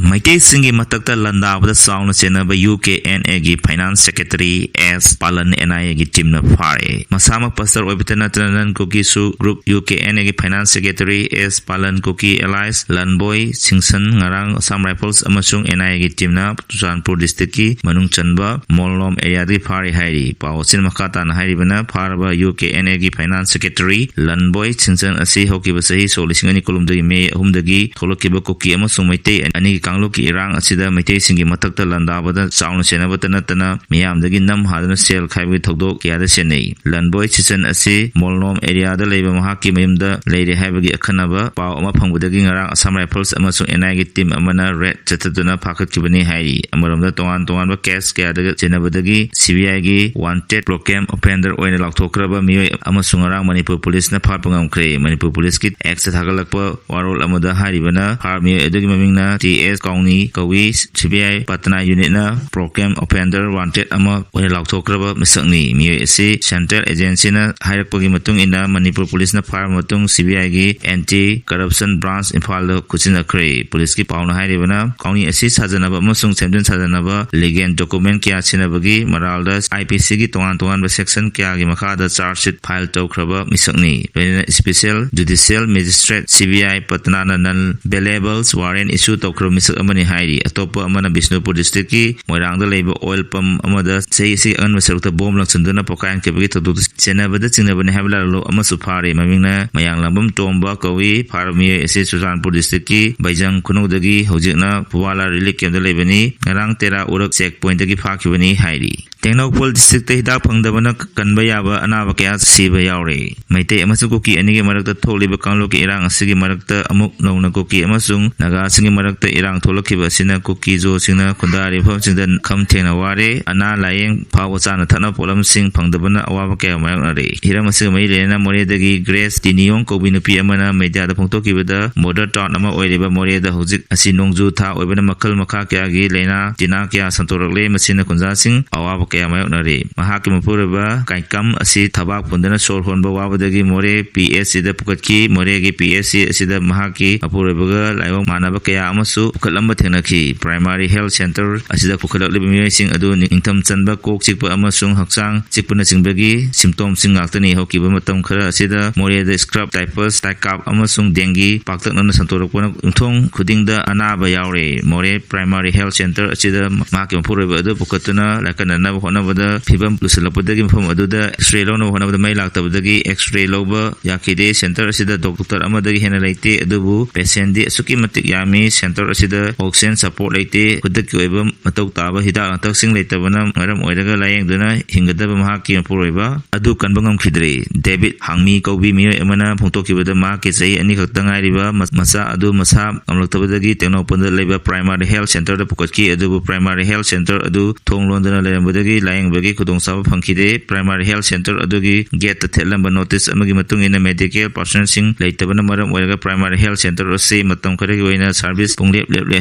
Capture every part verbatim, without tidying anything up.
ꯃꯩꯇꯩꯁꯤꯡꯒꯤ ꯃꯊꯛꯇ ꯂꯥꯟꯗꯥꯕꯗ ꯆꯥꯎꯅ ꯆꯦꯟꯅꯕ ꯌꯨ ꯀꯦ ꯑꯦꯟ ꯑꯦꯒꯤ ꯐꯥꯏꯅꯥꯟꯁ ꯁꯦꯀ꯭ꯔꯦꯇꯔꯤ ꯑꯦꯁ ꯄꯥꯂꯟ ꯑꯦꯟ ꯑꯥꯏ ꯑꯦꯒꯤ ꯇꯤꯝꯅ ꯐꯥꯔꯦ꯫ ꯃꯁꯥꯃꯛ ꯄꯥꯁꯇꯔ ꯑꯣꯏꯕꯇ ꯅꯠꯇꯅ ꯅꯟ ꯀꯨꯀꯤꯁꯨ ꯒ꯭ꯔꯨꯞ ꯌꯨ ꯀꯦ ꯑꯦꯟ ꯑꯦꯒꯤ ꯐꯥꯏꯅꯥꯟꯁ ꯁꯦꯀ꯭ꯔꯦꯇꯔꯤ ꯑꯦꯁ ꯄꯥꯂꯟ ꯀꯨꯀꯤ ꯑꯦꯂꯥꯏꯁ ꯂꯟꯕꯣꯏ ꯁꯤꯡꯁꯟ ꯉꯔꯥꯡ ꯑꯁꯥꯝ ꯔꯥꯏꯐꯜꯁ ꯑꯃꯁꯨꯡ ꯑꯦꯟ ꯑꯥꯏ ꯑꯦꯒꯤ ꯇꯤꯝꯅ ꯆꯨꯔꯆꯥꯟꯄꯨꯔ ꯗꯤꯁꯇ꯭ꯔꯤꯛꯀꯤ ꯃꯅꯨꯡ ꯆꯟꯕ ꯃꯣꯜꯂꯣꯝ ꯑꯦꯔꯤꯌꯥꯗꯒꯤ ꯐꯥꯔꯤ ꯍꯥꯏꯔꯤ꯫ ꯄꯥꯎ ꯑꯁꯤꯅ ꯃꯈꯥ ꯇꯥꯅ ꯍꯥꯏꯔꯤꯕꯅ, ꯐꯥꯔꯕ ꯌꯨ ꯀꯦ ꯑꯦꯟ ꯑꯦꯒꯤ ꯐꯥꯏꯅꯥꯟꯁ ꯁꯦꯀ꯭ꯔꯦꯇꯔꯤ ꯂꯟꯕꯣꯏ ꯁꯤꯡꯁꯟ ꯑꯁꯤ ꯍꯧꯈꯤꯕ ꯆꯍꯤ ꯁꯣꯛ ꯂꯤꯁꯤꯡ ꯑꯅꯤ ꯀꯨꯟꯍꯨꯝꯗꯣꯏꯒꯤ ꯃꯦ ꯑꯍꯨꯝꯗꯒꯤ ꯊꯣꯛꯂꯛꯈꯤꯕ ꯀꯨꯀꯤ ꯑꯃꯁꯨꯡ ꯃꯩꯇꯩ ꯑꯅꯤꯒꯤ ꯀꯥꯡꯂꯨꯞꯀꯤ ꯏꯔꯥꯡ ꯑꯁꯤꯗ ꯃꯩꯇꯩꯁꯤꯡꯒꯤ ꯃꯊꯛꯇ ꯂꯥꯟꯗꯥꯕꯗ ꯆꯥꯎꯅ ꯆꯦꯟꯅꯕꯇ ꯅꯠꯇꯅ ꯃꯤꯌꯥꯝꯗꯒꯤ ꯅꯝ ꯍꯥꯗꯨꯅ ꯁꯦꯜ ꯈꯥꯏꯕꯒꯤ ꯊꯧꯗꯣꯛ ꯀꯌꯥꯗ ꯆꯦꯟꯅꯩ꯫ ꯂꯟꯕꯣꯏ ꯁꯤꯡꯁꯟ ꯑꯁꯤ ꯃꯣꯜꯂꯣꯝ ꯑꯦꯔꯤꯌꯥꯗ ꯂꯩꯕ ꯃꯍꯥꯛꯀꯤ ꯃꯌꯨꯝꯗ ꯂꯩꯔꯦ ꯍꯥꯏꯕꯒꯤ ꯑꯈꯟꯅꯕ ꯄꯥꯎ ꯑꯃ ꯐꯪꯕꯗꯒꯤ ꯉꯔꯥꯡ ꯑꯁꯥꯝ ꯔꯥꯏꯐꯜꯁ ꯑꯃꯁꯨꯡ ꯑꯦꯟ ꯑꯥꯏ ꯑꯦꯒꯤ ꯇꯤꯝ ꯑꯃꯅ ꯔꯦꯗ ꯆꯠꯊꯗꯨꯅ ꯐꯥꯈꯠꯈꯤꯕꯅꯤ ꯍꯥꯏꯔꯤ꯫ ꯑꯃꯔꯣꯝꯗ, ꯇꯣꯉꯥꯟ ꯇꯣꯉꯥꯟꯕ ꯀꯦꯁ ꯀꯌꯥꯗ ꯆꯦꯟꯅꯕꯗꯒꯤ ꯁꯤ ꯕꯤ ꯑꯥꯏꯒꯤ ꯋꯥꯟꯇꯦꯗ ꯄ꯭ꯔꯣꯀꯦꯝ ꯑꯣꯐꯦꯟꯗꯔ ꯑꯣꯏꯅ ꯂꯥꯎꯊꯣꯛꯈ꯭ꯔꯕ ꯃꯤꯑꯣꯏ ꯑꯃꯁꯨ ꯉꯔꯥꯡ ꯃꯅꯤꯄꯨꯔ ꯄꯨꯂꯤꯁꯅ ꯐꯥꯕ ꯉꯝꯈ꯭ꯔꯦ꯫ ꯃꯅꯤꯄꯨꯔ ꯄꯨꯂꯤꯁꯀꯤ ꯑꯦꯛꯁꯇ ꯊꯥꯒꯠꯂꯛꯄ ꯋꯥꯔꯣꯜ ꯑꯃꯗ ꯍꯥꯏꯔꯤꯕꯅ, ꯐꯥꯔꯕ ꯃꯤꯑꯣꯏ ꯑꯗꯨꯒꯤ ꯃꯃꯤꯡꯅ ꯇꯤ ꯑꯦꯁ ꯀꯥꯎꯅꯤ ꯀꯧꯏ꯫ ꯁꯤ ꯕꯤ ꯑꯥꯏ ꯄꯇꯅꯥ ꯌꯨꯅꯤꯠꯅ ꯄ꯭ꯔꯣꯀꯦꯝ ꯑꯣꯐꯦꯟꯗꯔ ꯋꯥꯟꯇꯦꯗ ꯑꯃ ꯑꯣꯏꯅ ꯂꯥꯎꯊꯣꯛꯈ꯭ꯔꯕ ꯃꯤꯁꯛꯅꯤ꯫ ꯃꯤꯑꯣꯏ ꯑꯁꯤ ꯁꯦꯟꯇ꯭ꯔꯦꯜ ꯑꯦꯖꯦꯟꯁꯤꯅ ꯍꯥꯏꯔꯛꯄꯒꯤ ꯃꯇꯨꯡ ꯏꯟꯅ ꯃꯅꯤꯄꯨꯔ ꯄꯨꯂꯤꯁꯅ ꯐꯥꯔꯕ ꯃꯇꯨꯡ ꯁꯤ ꯕꯤ ꯑꯥꯏꯒꯤ ꯑꯦꯟꯇꯤ ꯀꯔꯞꯁꯟ ꯕ꯭ꯔꯥꯟꯁ ꯏꯝꯐꯥꯜꯗ ꯈꯨꯠꯆꯤꯟꯅꯈ꯭ꯔꯦ꯫ ꯄꯨꯂꯤꯁꯀꯤ ꯄꯥꯎꯅ ꯍꯥꯏꯔꯤꯕꯅ, ꯀꯥꯎꯅꯤ ꯑꯁꯤ ꯁꯥꯖꯅꯕ ꯑꯃꯁꯨꯡ ꯁꯦꯝꯖꯤꯟ ꯁꯥꯖꯅꯕ ꯂꯤꯒꯦꯜ ꯗꯣꯀꯨꯃꯦꯟ ꯀꯌꯥ ꯁꯤꯖꯤꯟꯅꯕꯒꯤ ꯃꯔꯥꯜꯗ ꯑꯥꯏ ꯄꯤ ꯁꯤꯒꯤ ꯇꯣꯉꯥꯟ ꯇꯣꯉꯥꯟꯕ ꯁꯦꯛꯁꯟ ꯀꯌꯥꯒꯤ ꯃꯈꯥꯗ ꯆꯥꯔꯖ ꯁꯤꯠ ꯐꯥꯏꯜ ꯇꯧꯈ꯭ꯔꯕ ꯃꯤꯁꯛꯅꯤ꯫ ꯂꯣꯏꯅꯅ ꯁ꯭ꯄꯦꯁꯤꯌꯦꯜ ꯖꯨꯗꯤꯁꯤꯌꯦꯜ ꯃꯦꯖꯤꯁꯇ꯭ꯔꯦꯠ, ꯁꯤ ꯕꯤ ꯑꯥꯏ, ꯄꯇꯅꯥꯅ ꯅꯟ ꯕꯦꯂꯦꯕꯜꯁ ꯋꯥꯔꯦꯟ ꯏꯁꯨ ꯇꯧꯈ꯭ꯔꯕ ꯃꯤꯁꯛ ꯑꯃꯅꯤ ꯍꯥꯏꯔꯤ꯫ ꯑꯇꯣꯞꯄ ꯑꯃꯅ ꯕꯤꯁꯅꯨꯄꯨꯔ ꯗꯤꯁꯇ꯭ꯔꯤꯛꯀꯤ ꯃꯣꯏꯔꯥꯡꯗ ꯂꯩꯕ ꯑꯣꯏꯜ ꯄꯝ ꯑꯃꯗ ꯆꯍꯤ ꯑꯁꯤꯒꯤ ꯑꯉꯟꯕ ꯁꯔꯨꯛꯇ ꯕꯣꯝ ꯂꯪꯁꯤꯟꯗꯨꯅ ꯄꯣꯈꯥꯏꯍꯟꯈꯤꯕꯒꯤ ꯊꯧꯗꯣꯛꯇ ꯆꯦꯟꯅꯕꯗ ꯆꯤꯡꯅꯕꯅꯤ ꯍꯥꯏꯕ ꯂꯥꯂꯣꯡ ꯑꯃꯁꯨ ꯐꯥꯔꯤ꯫ ꯃꯃꯤꯡꯅ ꯃꯌꯥꯡꯂꯥꯡꯕꯝ ꯇꯣꯝꯕ ꯀꯧꯏ꯫ ꯐꯥꯔꯕ ꯃꯤꯑꯣꯏ ꯑꯁꯤ ꯆꯨꯔꯆꯥꯟꯄꯨꯔ ꯗꯤꯁꯇ꯭ꯔꯤꯛꯀꯤ ꯕꯩꯖꯪ ꯈꯨꯅꯧꯗꯒꯤ ꯍꯧꯖꯤꯛꯅ ꯐꯨꯋꯥꯂꯥ ꯔꯤꯂꯤꯐ ꯀꯦꯝꯞꯇ ꯂꯩꯕꯅꯤ꯫ ꯉꯔꯥꯡ ꯇꯦꯔꯥ ꯎꯔꯛ ꯆꯦꯛ ꯄꯣꯏꯟꯠꯇꯒꯤ ꯐꯥꯈꯤꯕꯅꯤ ꯍꯥꯏꯔꯤ꯫ ꯇꯦꯡꯅꯧꯄꯜ ꯗꯤꯁꯇ꯭ꯔꯤꯛꯇ ꯍꯤꯗꯥꯛ ꯐꯪꯗꯕꯅ ꯀꯟꯕ ꯌꯥꯕ ꯑꯅꯥꯕ ꯀꯌꯥ ꯁꯤꯕ ꯌꯥꯎꯔꯦ꯫ ꯃꯩꯇꯩ ꯑꯃꯁꯨꯡ ꯀꯨꯀꯤ ꯑꯅꯤꯒꯤ ꯃꯔꯛꯇ ꯊꯣꯛꯂꯤꯕ ꯀꯥꯡꯂꯨꯞꯀꯤ ꯏꯔꯥꯡ ꯑꯁꯤꯒꯤ ꯃꯔꯛꯇ ꯑꯃꯨꯛ ꯅꯧꯅ ꯀꯨꯀꯤ ꯑꯃꯁꯨꯡ ꯅꯥꯒꯥꯁꯤꯡꯒꯤ ꯃꯔꯛꯇ ꯏꯔꯥꯡ ꯊꯣꯛꯂꯛꯈꯤꯕ ꯑꯁꯤꯅ ꯀꯨꯀꯤ ꯖꯣꯁꯤꯡꯅ ꯈꯨꯟꯗꯥꯔꯤꯕ ꯃꯐꯝꯁꯤꯡꯗ ꯈꯝ ꯊꯦꯡꯅ ꯋꯥꯔꯦ꯫ ꯑꯅꯥ ꯂꯥꯌꯦꯡ ꯐꯥꯎꯕ ꯆꯥꯅ ꯊꯛꯅꯕ ꯄꯣꯠꯂꯝꯁꯤꯡ ꯐꯪꯗꯕꯅ ꯑꯋꯥꯕ ꯀꯌꯥ ꯃꯥꯌꯣꯛꯅꯔꯦ꯫ ꯍꯤꯔꯝ ꯑꯁꯤꯒ ꯃꯔꯤ ꯂꯩꯅꯅ ꯃꯣꯔꯦꯗꯒꯤ ꯒ꯭ꯔꯦꯁ ꯇꯤꯅꯤꯌꯣꯡ ꯀꯧꯕꯤ ꯅꯨꯄꯤ ꯑꯃꯅ ꯃꯦꯗꯤꯌꯥꯗ ꯐꯣꯡꯗꯣꯛꯈꯤꯕꯗ, ꯕꯣꯔꯗꯔ ꯇꯥꯎꯟ ꯑꯃ ꯑꯣꯏꯔꯤꯕ ꯃꯣꯔꯦꯗ ꯍꯧꯖꯤꯛ ꯑꯁꯤ ꯅꯣꯡꯖꯨ ꯊꯥ ꯑꯣꯏꯕꯅ ꯃꯈꯜ ꯃꯈꯥ ꯀꯌꯥꯒꯤ ꯂꯥꯏꯅꯥ ꯇꯤꯟꯅꯥ ꯀꯌꯥ ꯁꯟꯗꯣꯔꯛꯂꯦ꯫ ꯃꯁꯤꯅ ꯈꯨꯟꯖꯥꯁꯤꯡ ꯑꯋꯥꯕ ꯀꯌꯥ ꯃꯥꯌꯣꯛꯅꯔꯤ꯫ ꯃꯍꯥꯛꯀꯤ ꯃꯄꯨꯔꯣꯏꯕ ꯀꯥꯏꯀꯝ ꯑꯁꯤ ꯊꯕꯥꯛ ꯄꯨꯟꯗꯨꯅ ꯁꯣꯔ ꯍꯣꯟꯕ ꯋꯥꯕꯗꯒꯤ ꯃꯣꯔꯦ ꯄꯤ ꯑꯦꯁ ꯁꯤꯗ ꯄꯨꯈꯠꯈꯤ꯫ ꯃꯣꯔꯦꯒꯤ ꯄꯤ ꯑꯦꯁ ꯁꯤ ꯑꯁꯤꯗ ꯃꯍꯥꯛꯀꯤ ꯃꯄꯨꯔꯣꯏꯕꯒ ꯂꯥꯏꯑꯣꯡ ꯃꯥꯟꯅꯕ ꯀꯌꯥ ꯑꯃꯁꯨ ꯄꯨꯈꯠꯂꯝꯕ ꯊꯦꯡꯅꯈꯤ꯫ Primary Health Center ꯑꯁꯤꯗ ꯄꯨꯈꯠꯂꯛꯂꯤꯕ ꯃꯤꯑꯣꯏꯁꯤꯡ ꯑꯗꯨ ꯅꯤꯡꯊꯝ ꯆꯟꯕ, ꯀꯣꯛ ꯆꯤꯛꯄ ꯑꯃꯁꯨꯡ ꯍꯛꯆꯥꯡ ꯆꯤꯛꯄꯅꯆꯤꯡꯕꯒꯤ symptomꯁꯤꯡ ꯉꯥꯛꯇꯅꯤ꯫ ꯍꯧꯈꯤꯕ ꯃꯇꯝ ꯈꯔ ꯑꯁꯤꯗ ꯃꯣꯔꯦꯗ scrub typhus, tycap ꯑꯃꯁꯨꯡ dengue ꯄꯥꯛꯇꯛꯅꯅ ꯁꯟꯗꯣꯔꯛꯄꯅ ꯌꯨꯝꯊꯣꯡ ꯈꯨꯗꯤꯡꯗ ꯑꯅꯥꯕ ꯌꯥꯎꯔꯦ꯫ ꯃꯣꯔꯦ Primary Health Center ꯑꯁꯤꯗ ꯃꯍꯥꯛꯀꯤ ꯃꯄꯨꯔꯣꯏꯕ ꯑꯗꯨ ꯄꯨꯈꯠꯇꯨꯅ ꯂꯥꯏꯀꯠꯅꯅꯕ ꯍꯣꯠꯅꯕꯗ ꯐꯤꯕꯝ ꯂꯨꯁꯜꯂꯛꯄꯗꯒꯤ ꯃꯐꯝ ꯑꯗꯨꯗ X-ray ꯂꯧꯅꯕ ꯍꯣꯠꯅꯕꯗ ꯃꯩ ꯂꯥꯛꯇꯕꯗꯒꯤ X-ray ꯂꯧꯕ ꯌꯥꯈꯤꯗꯦ꯫ Center ꯑꯁꯤꯗ doctor ꯑꯃꯗꯒꯤ ꯍꯦꯟꯅ ꯂꯩꯇꯦ, ꯑꯗꯨꯕꯨ patientꯗꯤ ꯑꯁꯨꯛꯀꯤ ꯃꯇꯤꯛ ꯌꯥꯝꯃꯤ꯫ Center ꯑꯁꯤꯗ oxygen support ꯂꯩꯇꯦ꯫ ꯈꯨꯗꯛꯀꯤ ꯑꯣꯏꯕ ꯃꯊꯧ ꯇꯥꯕ ꯍꯤꯗꯥꯛ ꯂꯥꯡꯊꯛꯁꯤꯡ ꯂꯩꯇꯕꯅ ꯃꯔꯝ ꯑꯣꯏꯔꯒ ꯂꯥꯌꯦꯡꯗꯨꯅ ꯍꯤꯡꯒꯗꯕ ꯃꯍꯥꯛꯀꯤ ꯃꯄꯨꯔꯣꯏꯕ ꯑꯗꯨ ꯀꯟꯕ ꯉꯝꯈꯤꯗ꯭ꯔꯦ꯫ ꯗꯦꯕꯤꯠ ꯍꯥꯡꯃꯤ ꯀꯧꯕꯤ ꯃꯤꯑꯣꯏ ꯑꯃꯅ ꯐꯣꯡꯗꯣꯛꯈꯤꯕꯗ, ꯃꯍꯥꯛꯀꯤ ꯆꯍꯤ ꯑꯅꯤ ꯈꯛꯇ ꯉꯥꯏꯔꯤꯕ ꯃ-, ꯃꯆꯥ ꯑꯗꯨ ꯃꯁꯥ ꯉꯝꯂꯛꯇꯕꯗꯒꯤ ꯇꯦꯡꯅꯧꯄꯜꯗ ꯂꯩꯕ Primary Health Centerꯗ ꯄꯨꯈꯠꯈꯤ꯫ ꯑꯗꯨꯕꯨ Primary Health Center ꯑꯗꯨ ꯊꯣꯡ ꯂꯣꯟꯗꯨꯅ ꯂꯩꯔꯝꯕꯗꯒꯤ ꯂꯥꯌꯦꯡꯕꯒꯤ ꯈꯨꯗꯣꯡꯆꯥꯕ ꯐꯪꯈꯤꯗꯦ꯫ Primary Health Center ꯑꯗꯨꯒꯤ gateꯇ ꯊꯦꯠꯂꯝꯕ notice ꯑꯃꯒꯤ ꯃꯇꯨꯡ ꯏꯟꯅ, medical personꯁꯤꯡ ꯂꯩꯇꯕꯅ ꯃꯔꯝ ꯑꯣꯏꯔꯒ Primary Health Center ꯑꯁꯤ ꯃꯇꯝ ꯈꯔꯒꯤ ꯑꯣꯏꯅ service ꯄꯨꯡꯂꯦꯞ ꯂꯦꯞꯂꯦ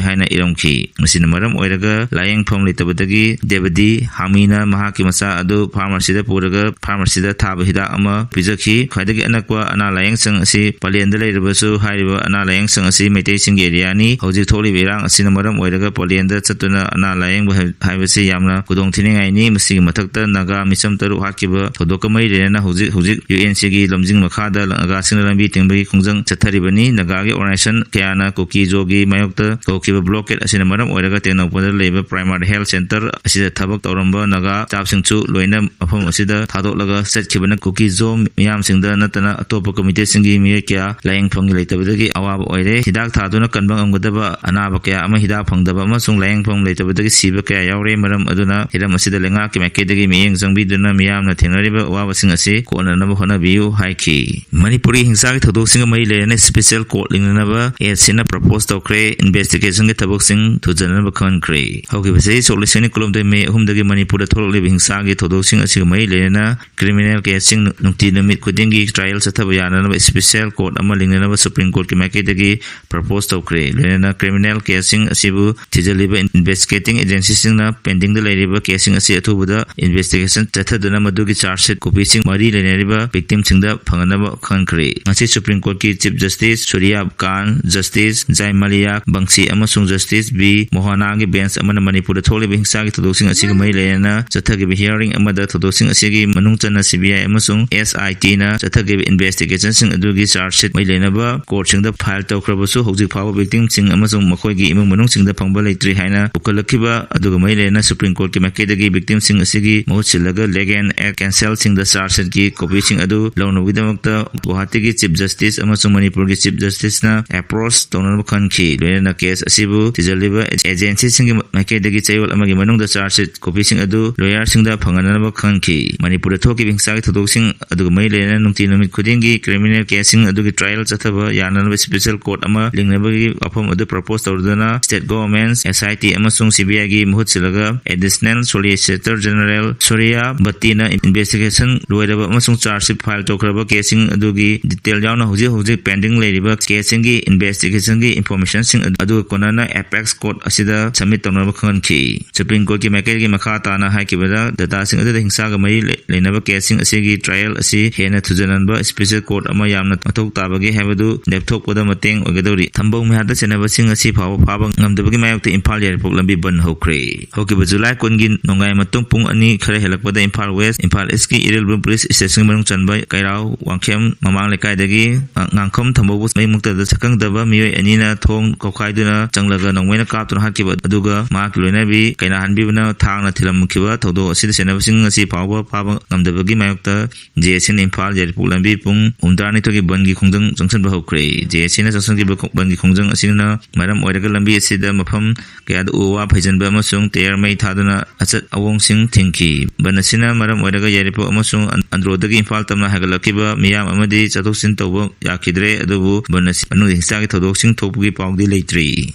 ꯍꯥꯏꯅ ꯏꯔꯝꯈꯤ꯫ ꯃꯁꯤꯅ ꯃꯔꯝ ꯑꯣꯏꯔꯒ ꯂꯥꯌꯦꯡꯐꯝ ꯂꯩꯇꯕꯗꯒꯤ ꯗꯦꯕꯗꯤ ꯍꯥꯃꯤꯅ ꯃꯍꯥꯛꯀꯤ ꯃꯆꯥ ꯑꯗꯨ pharmacyꯗ ꯄꯨꯔꯒ pharmacyꯗ ꯊꯥꯕ ꯍꯤꯗꯥꯛ ꯑꯃ ꯄꯤꯖꯈꯤ꯫ ꯈ꯭ꯋꯥꯏꯗꯒꯤ ꯑꯅꯛꯄ ꯑꯅꯥ ꯂꯥꯌꯦꯡꯁꯪ ꯑꯁꯤ ꯄꯂꯦꯟꯗ ꯂꯩꯔꯕꯁꯨ, ꯍꯥꯏꯔꯤꯕ ꯑꯅꯥ ꯂꯥꯌꯦꯡꯁꯪ ꯑꯁꯤ ꯃꯩꯇꯩꯁꯤꯡꯒꯤ areaꯅꯤ꯫ ꯍꯧꯖꯤꯛ ꯊꯣꯛꯂꯤꯕ ꯏꯔꯥꯡ ꯑꯁꯤꯅ ꯃꯔꯝ ꯑꯣꯏꯔꯒ ꯄꯂꯦꯟꯗ ꯆꯠꯇꯨꯅ ꯑꯅꯥ ꯂꯥꯌꯦꯡꯕ ꯍꯥꯏ-, ꯍꯥꯏꯕꯁꯤ ꯌꯥꯝꯅ ꯈꯨꯗꯣꯡꯊꯤꯅꯤꯡꯉꯥꯏꯅꯤ꯫ ꯃꯁꯤꯒꯤ ꯃꯊꯛꯇ ꯅꯥꯒꯥ ꯃꯤꯆꯝ ꯇꯔꯨꯛ ꯍꯥꯠꯈꯤꯕ ꯊꯧꯗꯣꯛꯀ ꯃꯔꯤ ꯂꯩꯅꯅ ꯍꯧꯖꯤꯛ ꯍꯧꯖꯤꯛ UNCꯒꯤ ꯂꯝꯖꯤꯡ ꯃꯈꯥꯗ ꯅꯥꯒꯥꯁꯤꯡꯅ ꯂꯝꯕꯤ ꯊꯤꯡꯕꯒꯤ ꯈꯣꯡꯖꯪ ꯆꯠꯊꯔꯤꯕꯅꯤ꯫ ꯅꯥꯒꯥꯒꯤ organization ꯀꯌꯥꯅ ꯀꯨꯀꯤ ꯖꯣꯒꯤ ꯃꯥꯌꯣꯛꯇ ꯇꯧꯈꯤꯕ blockade ꯑꯁꯤꯅ ꯃꯔꯝ ꯑꯣꯏꯔꯒ ꯇꯦꯡꯅꯧꯄꯜꯗ ꯂꯩꯕ Primary Health Center ꯑꯁꯤꯗ ꯊꯕꯛ ꯇꯧꯔꯝꯕ ꯅꯥꯒꯥ staffꯁꯤꯡꯁꯨ ꯂꯣꯏꯅ ꯃꯐꯝ ꯑꯁꯤꯗ ꯊꯥꯗꯣꯛꯂꯒ ꯆꯠꯈꯤꯕꯅ ꯀꯨꯀꯤ ꯖꯣ ꯃꯤꯌꯥꯝꯁꯤꯡꯗ ꯅꯠꯇꯅ ꯑꯇꯣꯞꯄ communityꯁꯤꯡꯒꯤ ꯃꯤꯑꯣꯏ ꯀꯌꯥ ꯂꯥꯌꯦꯡꯐꯝꯒꯤ ꯂꯩꯇꯕꯗꯒꯤ ꯑꯋꯥꯕ ꯑꯣꯏꯔꯦ꯫ ꯍꯤꯗꯥꯛ ꯊꯥꯗꯨꯅ ꯀꯟꯕ ꯉꯝꯒꯗꯕ ꯑꯅꯥꯕ ꯀꯌꯥ ꯑꯃ ꯍꯤꯗꯥꯛ ꯐꯪꯗꯕ ꯑꯃꯁꯨꯡ ꯂꯥꯌꯦꯡꯐꯝ ꯂꯩꯇꯕꯗꯒꯤ ꯁꯤꯕ ꯀꯌꯥ ꯌꯥꯎꯔꯦ꯫ ꯃꯔꯝ ꯑꯗꯨꯅ ꯍꯤꯔꯝ ꯑꯁꯤꯗ ꯂꯩꯉꯥꯛꯀꯤ ꯃꯥꯏꯀꯩꯗꯒꯤ ꯃꯤꯠꯌꯦꯡ ꯆꯪꯕꯤꯗꯨꯅ ꯃꯤꯌꯥꯝꯅ ꯊꯦꯡꯅꯔꯤꯕ ꯑꯋꯥꯕꯁꯤꯡ ꯑꯁꯤ ꯀꯣꯛꯍꯟꯅꯕ ꯍꯣꯠꯅꯕꯤꯌꯨ ꯍꯥꯏꯈꯤ꯫ ꯃꯅꯤꯄꯨꯔꯒꯤ ꯍꯤꯡꯁꯥꯒꯤ ꯊꯧꯗꯣꯛꯁꯤꯡꯒ ꯃꯔꯤ ꯂꯩꯅꯅ special court ꯂꯤꯡꯅꯅꯕ S Cꯅ propose ꯇꯧꯈ꯭ꯔꯦ꯫ Investigationꯒꯤ ꯊꯕꯛꯁꯤꯡ ꯊꯨꯖꯅꯅꯕ ꯈꯪꯍꯟꯈ꯭ꯔꯦ꯫ ꯍꯧꯈꯤꯕ ꯆꯍꯤ ꯁꯣꯛ ꯂꯤꯁꯤꯡ ꯑꯅꯤ ꯀꯨꯟꯍꯨꯝꯗꯣꯏ May ꯑꯍꯨꯝꯗꯒꯤ ꯃꯅꯤꯄꯨꯔꯗ ꯊꯣꯛꯂꯛꯂꯤꯕ ꯍꯤꯡꯁꯥꯒꯤ ꯊꯧꯗꯣꯛꯁꯤꯡ ꯑꯁꯤꯒ ꯃꯔꯤ ꯂꯩꯅꯅ criminal caseꯁꯤꯡ ꯅꯨꯡꯇꯤ ꯅꯨꯃꯤꯠ ꯈꯨꯗꯤꯡꯒꯤ trial ꯆꯠꯊꯕ ꯌꯥꯅꯅꯕ special court ꯑꯃ ꯂꯤꯡꯅꯅꯕ Supreme Courtꯀꯤ ꯃꯥꯏꯀꯩꯗꯒꯤ propose ꯇꯧꯈ꯭ꯔꯦ꯫ ꯂꯣꯏꯅꯅ criminal caseꯁꯤꯡ ꯑꯁꯤꯕꯨ ꯊꯤꯖꯤꯜꯂꯤꯕ investigating agencyꯁꯤꯡꯅ pendingꯗ ꯂꯩꯔꯤꯕ caseꯁꯤꯡ ꯑꯁꯤ ꯑꯊꯨꯕꯗ investigation ꯆꯠꯊꯗꯨꯅ ꯃꯗꯨꯒꯤ charge sheet copy ꯁꯤꯡ ꯃꯔꯤ ꯂꯩꯅꯔꯤꯕ victim ꯁꯤꯡꯗ ꯐꯪꯍꯟꯅꯕ ꯈꯪꯍꯟꯈ꯭ꯔꯦ꯫ ꯉꯁꯤ Supreme Court ꯀꯤ Chief Justice ꯁꯨꯔꯤꯌꯥ ꯀꯥꯟ, Justice ꯖꯥꯏ ꯃꯥꯂꯤꯌꯥ ꯕꯪꯁꯤ ꯑꯃꯁꯨꯡ Justice ꯕꯤ ꯃꯣꯍꯅꯥꯒꯤ bench ꯑꯃꯅ ꯃꯅꯤꯄꯨꯔꯗ ꯊꯣꯛꯂꯤꯕ ꯍꯤꯡꯁꯥꯒꯤ ꯊꯧꯗꯣꯛꯁꯤꯡ ꯑꯁꯤꯒ ꯃꯔꯤ ꯂꯩꯅꯅ ꯆꯠꯊꯈꯤꯕ hearing ꯑꯃꯗ ꯊꯧꯗꯣꯛꯁꯤꯡ ꯑꯁꯤꯒꯤ ꯃꯅꯨꯡ ꯆꯟꯅ C B I ꯑꯃꯁꯨꯡ S I T ꯅ ꯆꯠꯊꯈꯤꯕ investigation ꯁꯤꯡ ꯑꯗꯨꯒꯤ charge sheet ꯃꯔꯤ ꯂꯩꯅꯕ court ꯁꯤꯡꯗ file ꯇꯧꯈ꯭ꯔꯕꯁꯨ ꯍꯧꯖꯤꯛ ꯐꯥꯎꯕ victim ꯁꯤꯡ ꯑꯃꯁꯨꯡ ꯃꯈꯣꯏꯒꯤ ꯏꯃꯨꯡ ꯃꯅꯨꯡꯁꯤꯡꯗ ꯐꯪꯕ ꯂꯩꯇ꯭ꯔꯤ ꯍꯥꯏꯅ ꯄꯨꯈꯠꯂꯛꯈꯤꯕ ꯑꯗꯨꯒ ꯃꯔꯤ ꯂꯩꯅꯅ Supreme Court ꯀꯤ ꯃꯥꯏꯀꯩꯗꯒꯤ victim ꯁꯤꯡ ꯑꯁꯤꯒꯤ ꯃꯍꯨꯠ ꯁꯤꯜꯂꯒ legal aid counsel ꯁꯤꯡꯗ charge sheet ꯀꯤ copy ꯁꯤꯡ ꯑꯗꯨ ꯂꯧꯅꯕꯒꯤꯗꯃꯛꯇ ꯒꯨꯋꯥꯍꯥꯇꯤꯒꯤ Chief Justice ꯑꯃꯁꯨꯡ ꯃꯅꯤꯄꯨꯔꯒꯤ Chief Justice ꯅ approach ꯇꯧꯅꯅꯕ ꯈꯪꯈꯤ꯫ ꯂꯣꯏꯅꯅ case ꯑꯁꯤꯕꯨ ꯊꯤꯖꯤꯜꯂꯤꯕ agency ꯁꯤꯡꯒꯤ ꯃꯥꯏꯀꯩꯗꯒꯤ ꯆꯌꯣꯜ ꯑꯃꯒꯤ ꯃꯅꯨꯡꯗ charge sheet copy ꯁꯤꯡ ꯑꯗꯨ lawyer ꯁꯤꯡꯗ ꯐꯪꯍꯟꯅꯕ ꯈꯪꯈꯤ꯫ ꯃꯅꯤꯄꯨꯔꯗ ꯊꯣꯛꯈꯤꯕ ꯍꯤꯡꯁꯥꯒꯤ ꯊꯧꯗꯣꯛꯁꯤꯡ ꯑꯗꯨꯒ ꯃꯔꯤ ꯂꯩꯅꯅ ꯅꯨꯡꯇꯤ ꯅꯨꯃꯤꯠ ꯈꯨꯗꯤꯡꯒꯤ criminal case ꯁꯤꯡ ꯑꯗꯨꯒꯤ trial ꯆꯠꯊꯕ ꯌꯥꯅꯅꯕ special court ꯑꯃ ꯂꯤꯡꯅꯕꯒꯤ ꯋꯥꯐꯝ ꯑꯗꯨ propose ꯇꯧꯗꯨꯅ state government, S I T ꯑꯃꯁꯨꯡ C B I ꯒꯤ ꯃꯍꯨꯠ ꯁꯤꯜꯂꯒ Additional Solicitor General ꯁꯨꯔꯤꯌꯥ ꯕꯠꯇꯤꯅ investigation ꯂꯣꯏꯔꯕ ꯑꯃꯁꯨꯡ charge sheet file ꯇꯧꯈ꯭ꯔꯕ case ꯁꯤꯡ ꯑꯗꯨꯒꯤ detail ꯌꯥꯎꯅ ꯍꯧꯖꯤꯛ ꯍꯧꯖꯤꯛ pending ꯂꯩꯔꯤꯕ case ꯁꯤꯡꯒꯤ investigation ꯒꯤ information ꯁꯤꯡ ꯑꯗꯨ ꯀꯣꯟꯅꯅ apex court ꯑꯁꯤꯗ submit ꯇꯧꯅꯕ ꯈꯪꯍꯟꯈꯤ꯫ Supreme Court ꯀꯤ ꯃꯥꯏꯀꯩꯗꯒꯤ ꯃꯈꯥ ꯇꯥꯅ ꯍꯥꯏꯈꯤꯕꯗ, data ꯁꯤꯡ ꯑꯗꯨꯗ ꯍꯤꯡꯁꯥꯒ ꯃꯔꯤ ꯂꯩ-, ꯂꯩꯅꯕ case ꯁꯤꯡ ꯑꯁꯤꯒꯤ trial ꯑꯁꯤ ꯍꯦꯟꯅ ꯊꯨꯖꯟꯍꯟꯕ special court ꯑꯃ ꯌꯥꯝꯅ ꯃꯊꯧ ꯇꯥꯕꯒꯦ ꯍꯥꯏꯕꯗꯨ ꯂꯦꯞꯊꯣꯛꯄꯗ ꯃꯇꯦꯡ ꯑꯣꯏꯒꯗꯧꯔꯤ꯫ ꯊꯝꯕꯧ ꯃꯤꯍꯥꯠꯇ ꯁꯦꯟꯅꯕꯁꯤꯡ ꯑꯁꯤ ꯐꯥꯎꯕ ꯐꯥꯕ ꯉꯝꯗꯕꯒꯤ ꯃꯥꯌꯣꯛꯇ ꯏꯝꯐꯥꯜ ꯌꯥꯏꯔꯤꯄꯣꯛ ꯂꯝꯕꯤ ꯕꯟ ꯍꯧꯈ꯭ꯔꯦ꯫ ꯍꯧꯈꯤꯕ July ꯀꯨꯟꯒꯤ ꯅꯣꯡꯌꯥꯏ ꯃꯇꯨꯡ ꯄꯨꯡ ꯑꯅꯤ ꯈꯔ ꯍꯦꯜꯂꯛꯄꯗ ꯏꯝꯐꯥꯜ West, ꯏꯝꯐꯥꯜ East ꯀꯤ ꯏꯔꯤꯜꯕꯨꯝ police station ꯒꯤ ꯃꯅꯨꯡ ꯆꯟꯕ ꯀꯩꯔꯥꯎ ꯋꯥꯡꯈꯦꯝ ꯃꯃꯥꯡ ꯂꯩꯀꯥꯏꯗꯒꯤ, ꯑ, ꯉꯥꯡꯈꯝ ꯊꯝꯕꯧꯕ ꯃꯌꯨꯝ ꯃꯛꯇꯗ ꯁꯛꯈꯪꯗꯕ ꯃꯤꯑꯣꯏ ꯑꯅꯤꯅ ꯊꯣꯡ ꯀꯧꯈꯥꯏꯗꯨꯅ ꯆꯪꯂꯒ ꯅꯣꯡꯃꯩꯅ ꯀꯥꯞꯇꯨꯅ ꯍꯥꯠꯈꯤꯕ, ꯑꯗꯨꯒ ꯃꯍꯥꯛꯀꯤ ꯂꯣꯏꯅꯕꯤ ꯀꯩꯅꯥꯍꯟꯕꯤꯕꯨꯅ ꯊꯥꯡꯅ ꯊꯤꯜꯂꯝꯈꯤꯕ ꯊꯧꯗꯣꯛ ꯑꯁꯤꯗ ꯁꯦꯟꯅꯕꯁꯤꯡ ꯑꯁꯤ ꯐꯥꯎꯕ ꯐꯥꯕ ꯉꯝꯗꯕꯒꯤ ꯃꯥꯌꯣꯛꯇ J A C ꯅ ꯏꯝꯐꯥꯜ ꯌꯥꯏꯔꯤꯄꯣꯛ ꯂꯝꯕꯤ ꯄꯨꯡ ꯍꯨꯝꯗ꯭ꯔꯥꯅꯤꯊꯣꯏꯒꯤ ꯕꯟꯒꯤ ꯈꯣꯡꯖꯪ ꯆꯪꯁꯤꯟꯕ ꯍꯧꯈ꯭ꯔꯦ꯫ J A C ꯅ ꯆꯪꯁꯤꯟꯈꯤꯕ ꯈꯣ-, ꯕꯟꯒꯤ ꯈꯣꯡꯖꯪ ꯑꯁꯤꯅ ꯃꯔꯝ ꯑꯣꯏꯔꯒ ꯂꯝꯕꯤ ꯑꯁꯤꯗ ꯃꯐꯝ ꯀꯌꯥꯗ ꯎ ꯋꯥ ꯐꯩꯖꯤꯟꯕ ꯑꯃꯁꯨꯡ ꯇꯌꯥꯔ ꯃꯩ ꯊꯥꯗꯨꯅ ꯑꯆꯠ ꯑꯋꯣꯡꯁꯤꯡ ꯊꯤꯡꯈꯤ꯫ ꯕꯟ ꯑꯁꯤꯅ ꯃꯔꯝ ꯑꯣꯏꯔꯒ ꯌꯥꯏꯔꯤꯄꯣꯛ ꯑꯃꯁꯨꯡ ꯑꯟ-, ꯑꯟꯗ꯭ꯔꯣꯗꯒꯤ ꯏꯝꯐꯥꯜ ꯇꯝꯅ ꯍꯥꯏꯒꯠꯂꯛꯈꯤꯕ ꯃꯤꯌꯥꯝ ꯑꯃꯗꯤ ꯆꯠꯊꯣꯛ ꯆꯠꯁꯤꯟ ꯇꯧꯕ ꯌꯥꯈꯤꯗ꯭ꯔꯦ, ꯑꯗꯨꯕꯨ ꯕꯟ ꯑꯁꯤ ꯃꯅꯨꯡꯗ ꯍꯤꯡꯁꯥꯒꯤ ꯊꯧꯗꯣꯛꯁꯤꯡ ꯊꯣꯛꯄꯒꯤ ꯄꯥꯎꯗꯤ ꯂꯩꯇ꯭ꯔꯤ꯫